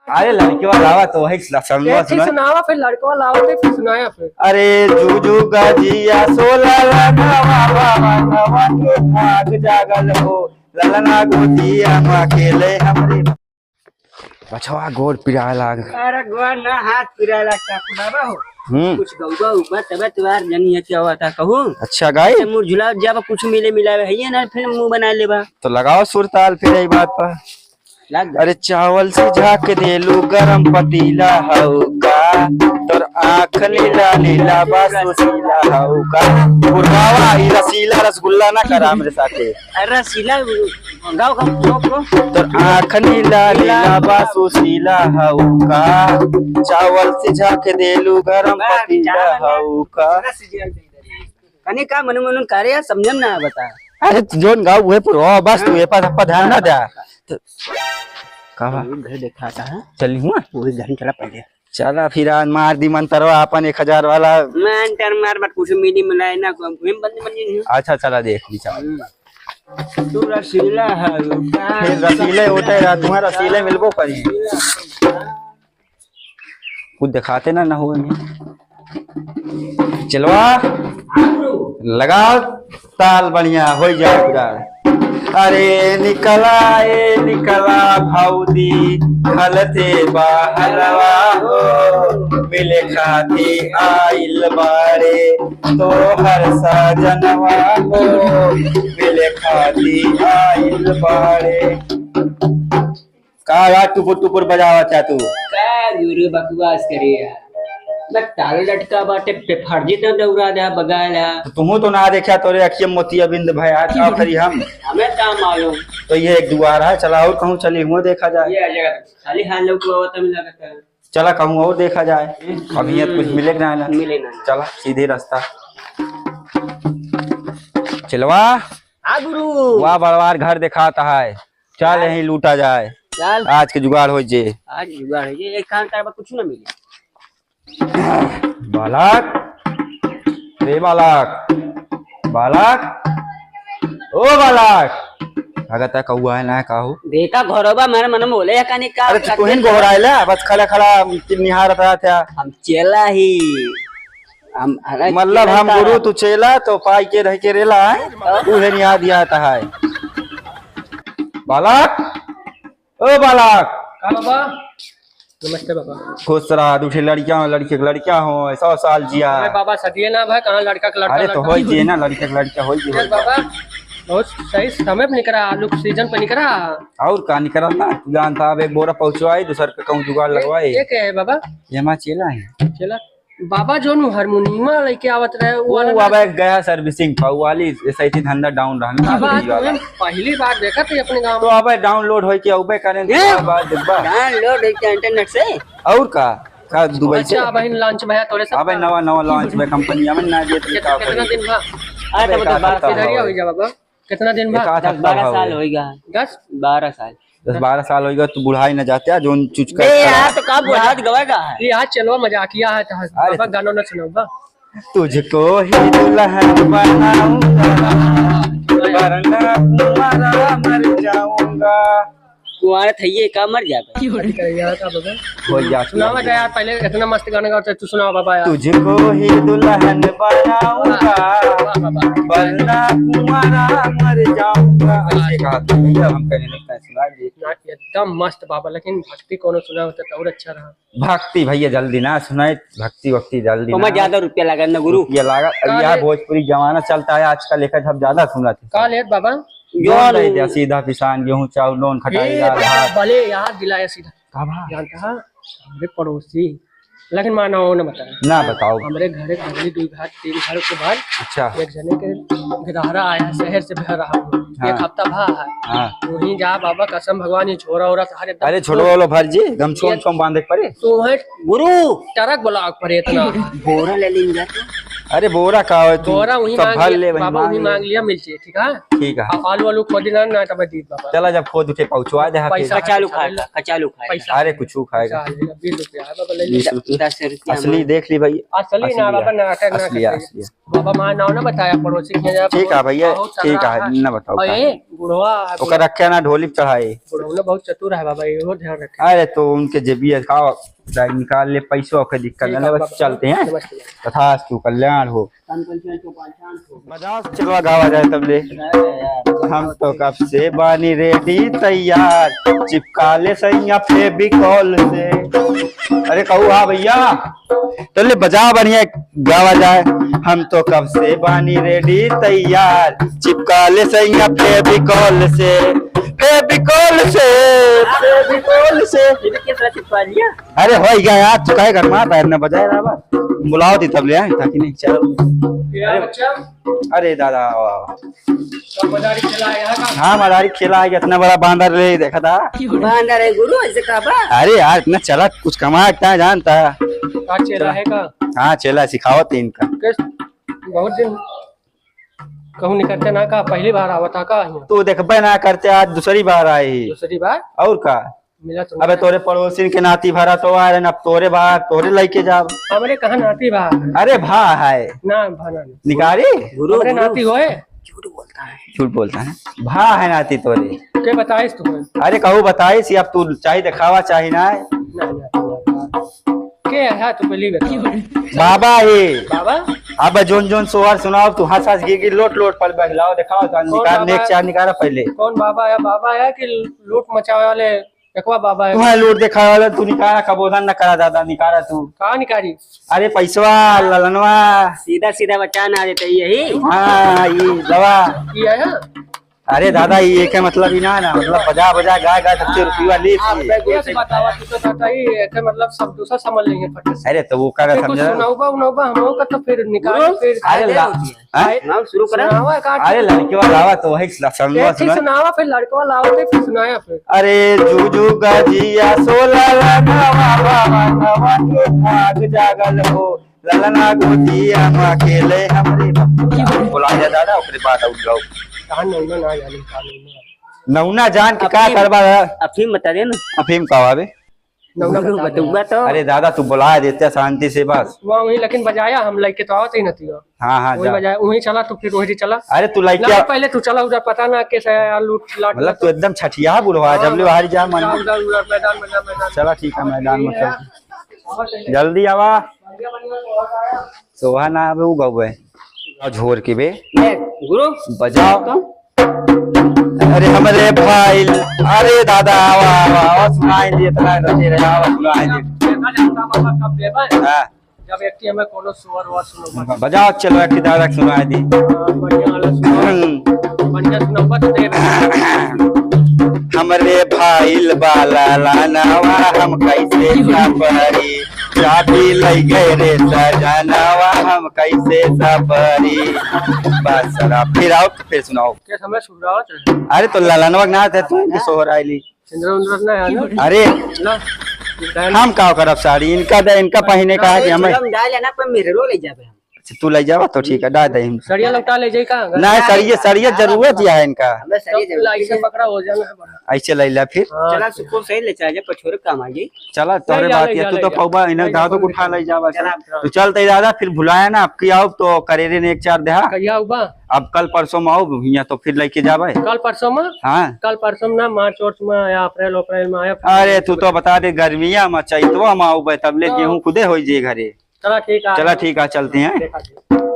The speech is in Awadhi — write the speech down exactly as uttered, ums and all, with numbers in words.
अरे लड़कवा लावा तो वही ला-, समझवा एक चीज सुना। सुनावा, फिर लड़कवा लावा तो फिर सुनाया फिर। अरे जू जू गजिया सोला लगावा, बाबा नवा के भाग जागल हो, ललना गोदिया मा खेले हमरे। बछवा गोड़ पिराए लाग। अरे गोड़ ना, हाथ पिराए लाग, बाबा हो। हम्म। कुछ गौबा उबा तबे त्योहार जनी है क्या हुआ था कहूँ। अच्छा गाई। मुरझुला जाबा कुछ मिले मिलावे है ये ना, फिर मुंह बना लेबा। तो लगाओ सुरताल फिर यही बात पर। लाग गए। अरे चावल से झाँक देलू गरम पतीला हऊ का, तोर आँख नीला नीला बा सुशीला हऊ का। गुरगावा, ई रसीला रसगुल्ला ना करा हमरे साथे। अरे रसीला गाँव का लोग को। तोर आँख नीला नीला बा सुशीला हऊ का, चावल से झाँक देलू गरम बा, पतीला चावल ना। हऊ का। कने का मनु मनु करे यार, समझम ना बता। अरे तू जोन गाँव उहे पुरवा, बस तू ए पर, ए पर ध्यान ना दे। तो, का बा? वही घर देखा था, हाँ? चली हुआ? वही घर चला पहले। चला फिर आज मार दी मंतरवा अपन एक हजार वाला। मंतर मार मत, कुछ मिली मिलाए ना, को हम बंद बन गई। अच्छा चला देख ली चला। हम्म। तू रसीला है, फिर रसीले होते यार, तुम्हारा रसीले मिलबो करी। कुछ दिखाते ना, ना हुए में। चलवा, लगाओ ताल बढ़िया, हो जाए पूरा। अरे निकला, ए निकला भौजी, खलते बाहरवा हो, मिले खाती आइल बाड़े तोहर सजनवा हो, मिले खाती आइल बाड़े। का यार टुपुर टुपुर बजावा क्या तू? का गुरु बकवास करे यार। बस ताल लटका बाटे पे फर्जी तो दौड़ा दे बगाल है। तो तुहू तो ना देखा तोरे अखिया मोतिया बिंद भया का करी हम। हमें का मालूम। तो ये एक दुआर है, चला और कहूँ चली हुआ देखा जाए। ये आ जाएगा। खाली हाथ लोग को आवत हमें लगता है। चला कहूँ और देखा जाए। अब यहाँ कुछ मिले ना, ना। मिले ना। चला सीधे रास्ता। चलवा। हाँ गुरु। वाह बड़वार घर दिखाता है। चल, चल। यहीं लूटा जाए। चल। आज के जुगाड़ हो जे। आज जुगाड़ हो जे। एक काम करबा, कुछ ना मिले। बालक, रे बालक, बालक, ओ बालक। अगर तक कौआ है ना, का हो? देखा घरोबा, मन मन बोले या कानी का अरे, तू करते तोहिन हो? गोहराइला, बस खड़ा खड़ा निहारत रहत है। हम चेला ही। हम, हरा मतलब चेला हम का गुरु, तू चेला, तो पाई के रह के रेला है। हाँ। उहे निहा दिया है। बालक, ओ बालक। का बाबा? नमस्ते बाबा। खुश रहा, दू ठे लड़कियां हो, लड़के के लड़कियां हो, सौ साल जिया। अरे बाबा, सदिये ना भाई, कहाँ लड़का के लड़का, अरे तो लड़का। होई जे ना, लड़के के लड़का होई जे, देख होई बाबा, बहुत सही समय पे निकरा, आलू के सीजन पे निकरा। और का निकरा ना, तू जानता, अब एक बोरा पहुंचवाई, दूसर के कहूँ जुगाड़ ये, लगवाई। ये क्या है बाबा? ये हमारा चेला है। चेला? बाबा जोन हारमोनियमा लेके आवत रहे, वो वो वाला ना? अब एक गया servicing पर, वो वाली एस आई टी धंधा down रहा ना, बाबा, वही वाला। तुम्हें पहली बार देखा थे अपने गाँव तो में। अब download होई के अउबे करें, हैं? तो बाबा देखबा। Download होई के internet से? और का? का दुबई से? अच्छा, अब इन launch भया तोरे सब अबे का? नवा, नवा launch भया company, हमें ना देत कित-, का कितना करी? दिन भा? अरे, अबे तब तो का बारह करता साल है? इधर ही हो गया बाबा। कितना दिन बाद? एक आध दस हफ्ता बारह हो साल गया। होइगा। दस? बारह साल। दस बारह साल होइगा, तू बुढ़ाई न जाते, जोन चुचका बे करा। यार, तो का बुढ़ात गवा का है? ये आज चलो मजाकिया है, तो हंस, अरे बाबा तो गाना ना सुनाओ बा। तुझको ही दुल्हन बनाऊंगा, वरना कुंवारा मर जाऊंगा। कुंवारा थइये का मर जाबे? अरे यार, का बाबा? हो जा, सुनावा जा यार, पहले इतना मस्त गाना गाओ, तो तू सुनाओ बाबा यार। तुझको ही दुल्हन बनाऊंगा, वाह, वाह, वाह। वरना कुंवारा मर जाऊंगा। ऐसे कहा था भैया, हम कहने लगता है, सुना जी। ना, एकदम मस्त बाबा, लेकिन भक्ति कोनो सुना होता तो और अच्छा रहा। भक्ति भैया जल्दी ना सुनाए, भक्ति वक्ति जल्दी ओमा ना। ज्यादा रुपया लागत ना गुरु। रुपया लागत, अब का यार ले- भोजपुरी जमाना चलता है आजकल, लेकर हम ज्यादा सुनत है। का लेत बाबा? जोन जोन दे दे, सीधा पिसान, गेहूं, चाउर, नून, खटाई, ए, दाल, भात। भले याद दिलाया सीधा। का बा? जानता है, हमरे पड़ोसी, लेकिन माँ ना हो ना बताया। ना बताओ। हमरे घरे अगली दो घर, तीन घर के बाद अच्छा। एक जने के गिरहरा आया, शहर से भर रहा हूँ। हाँ। एक हफ्ता भा है। हाँ। वहीं जा बाबा, कसम भगवान, ये छोरा ओरा सारे एकदम अरे छोड़ो, बोलो भर जी, गमछुआ, ये उमछुआ बांधे के पड़े। तो है गुरु। ट्रक ब्लॉक पर इतना। बोरा ले लेंगे। अरे बोरा का हो तू? बोरा वहीं सब मांग भर लिया, ले, वहीं बाबा, मांग वहीं ले। मांग लिया, मिल जाए, ठीक है? ठीक है। अब आलू वालू खोदी ना, ना तो मैं दीद बाबा। चला, जब खोद उठे पहुँचवा दे, हाँ, पैसा फिर। कचालू खाएगा, कचालू खाएगा। पैसा। अरे कुछ खाएगा। चल, बीस रुपया है बाबा, ले ले। बीस रुपया। दस रुपया असली में। देख ली भाई। असली ना असली बाबा, है। ना, ना, असली है, ना। असली है। बाबा, माँ नाव ना बताया, पड़ोसी के यहाँ ठीक है भैया, बहुत सारा ठीक है, है। ना बताओ और का। ये बुढ़वा है, ओकर रखे ना ढोली पे चढ़ाए। बुढ़वा ना बहुत चतुर है बाबा, ये ध्यान रखे। अरे तो उनके जेबी है, का निकाल ले पैसों के दिक्कत ठीक नहीं, है बस बाबा, चलते हैं। नमस्ते। तथास्तु, कल्याण हो। बजाओ, चलवा गावा जाए तब ले। हम तो कब से बानी रेडी तैयार, चिपका ले सैया फेविकॉल से। अरे कहू हाँ भैया, तो ले बजा बढ़िया गावा जाए। हम तो कब से बानी रेडी तैयार, चिपका ले सैया फेविकॉल से, फेविकॉल से, फेविकॉल से। इधर किस तरह चिपका लिया? अरे हो गया यार, तू काहे गरमात है, इतना बजाए रहा बा। बुलाओ दी तब ले आए, ताकि नहीं चल। क्या बच्चा? अरे दादा, वाह, वाह। सब मदारी खेला है यहाँ का? हाँ, मदारी खेला है, इतना बड़ा बांदर ले देखा था। बांदर है गुरु, ऐसे कहा बा? अरे यार, इतना चला, कुछ कमा का जानता। का चेला चला। है का? हाँ, चेला सिखावत है इनका। किस? बहुत दिन कहूँ निकलते ना का, पहली बार आवत था का यहाँ? तू देखबे ना करते, आज दूसरी बार आई। दूसरी बार? और का? मिला तो अबे नहीं। तोरे पड़ोसिन के नाती भरा तो आ रहे, अब तोरे बा, तोरे लइके जाब। हमरे कहाँ नाती बा? अरे भा है। ना, भा ना, ना। निकारी? गुरु, हमरे गुरु। नाती होए। झूठ बोलता है। झूठ बोलता है। भा है नाती तोरे। के बताइस तुम्हें? अरे कहू बताइस, अब तू चाहे दिखावा चाहे ना। ना, ना, ना। के है तू पहले बता। बाबा है। बाबा? अब जोन जोन सोहर सुनाओ, तू हंस हंस गिर गिर लोट लोट पल बहलाओ, दिखाओ तो कौन निकाल, बाबा? नेक चार निकाला पहले। कौन बाबा है? बाबा है कि लोट मचावे वाले? एकवा बाबा है। तुम्हारे लोट दिखावे वाला, तू निकाला, कबोधन न करा दादा, निकाला तू। का निकारी? अरे पैसवा, ललनवा। सीधा सीधा बच्चा ना देते यही। हाँ, ये दवा। ये है ना? अरे दादा, ये के मतलब ही ना, ना, मतलब बजा बजा, गा गा, सबसे रुपया ले आप लिए। कैसे बतावा, तू तो दादा, ये के मतलब सब दूसरा समझ लेंगे फट से। अरे तो वो का एक कुछ समझा? सुनाऊबा, उनाऊबा, हम लोग का तो फिर निकाल, गुरु, फिर अरे आगे ला-, होती है। हैं? आए, नाम शुरू करा। सुनावा का? अरे लड़के वाला आवा तो वही ला-, समझवा एक ही सुना। सुनावा, फिर लड़के वाला आवा, फिर सुनाया फिर। अरे जू जू गजिया सोला लगावा, बाबा, बाबा के भाग जागल हो। ललना गोदिया मा खेले हमरे बबुआ। बोला जा दादा, ओकरे बाद आउट गाओ। कहाँ नौना ना जाने, कहाँ नौना। नौना जान के का अफीम, करबा? अफीम बता दे ना। अफीम का आवे? नौना गुरु बता दे। बतुआ तो। अरे दादा, तू बुला देते शांति से बस। वहाँ वहीं लेकिन बजाया हम लइके तो आवत ही नती हो। हाँ, हाँ, वहीं जा। बजाया, वहीं चला तो फिर वहीं चला। अरे तू लइके ना, आ। पहले तू चला उधर, पता ना कैसे आया लूट लाट मतलब में तू तो। एकदम छठिया बुढ़वा, हाँ, जब ले बाहर जा मन। उधर, उधर, उधर, मैदान, मैदान, मैदान। चला ठीक है, मैदान में चल। जल्दी आवा। सोहा ना आवे उ गवे। आ झोर के बे। ए, गुरु। बजाओ। तो? अरे हमरे भाई, अरे दादा, आवा, आवा, आवा, सुनाई दे, इतना रटे रहे, आवा, सुनाई दे। हाँ। जब एक टी हमें कोनो सुअर वुअर सुनो, बजाओ, चलो, एक टी दादा के सुनाई दी। हाँ, बढ़िया वाला सुनो। हम्म। बढ़िया सुनो, बस दे रहे। हमरे भाईल बा ललनवा, हम कैसे सपरी, चाबी लई गए रे सजनवा, हम कैसे सपरी। बस सर, आप फिर आओ, फिर सुनाओ। क्या समय सुधरावत है? अरे तो ललनवा के ना थे, तू इनके सोहर आइली। इंद्रा उंद्रा ना है ना? अरे, ना। हम का करब साड़ी? इनका दे, इनका पहिने का है कि हमें? हम डाल लेना, पर मेरे रो ले जाबे हम। अच्छा, तू ले जावा तो ठीक है, डाल दे हम। सड़िया लौटा ले जाई का? नहीं, सड़िया, सड़िया जरूरत ही है इनका। हमें सड़िया जरूरत है। ऐसे पकड़ा हो जाना है बड़ा। ऐसे ले ला फिर। हाँ। चला, सुकून से ले चला जा, पछोरे काम आ जाई। चला, तोरे बात ये, तू तो पौबा इन्हें दादो को उठा ले जावा। चला। तू चल ते दादा, फिर भुलाया ना, आपकी आओ तो करेरे ने एक चार देहा। कहिया उबा? अब कल परसों में आओ हियाँ तो फिर लेके जाबे। कल परसों में? हाँ। कल परसों में ना, मार्च वार्च में आया, अप्रैल वप्रैल में आया। अरे, तू तो बता दे, गर्मिया में, चैतवा में आउबे, तब ले हाँ। गेहूं खुदे होई जे घरे। चला ठीक है। चला ठीक है, चलते हैं। देखा ठीक।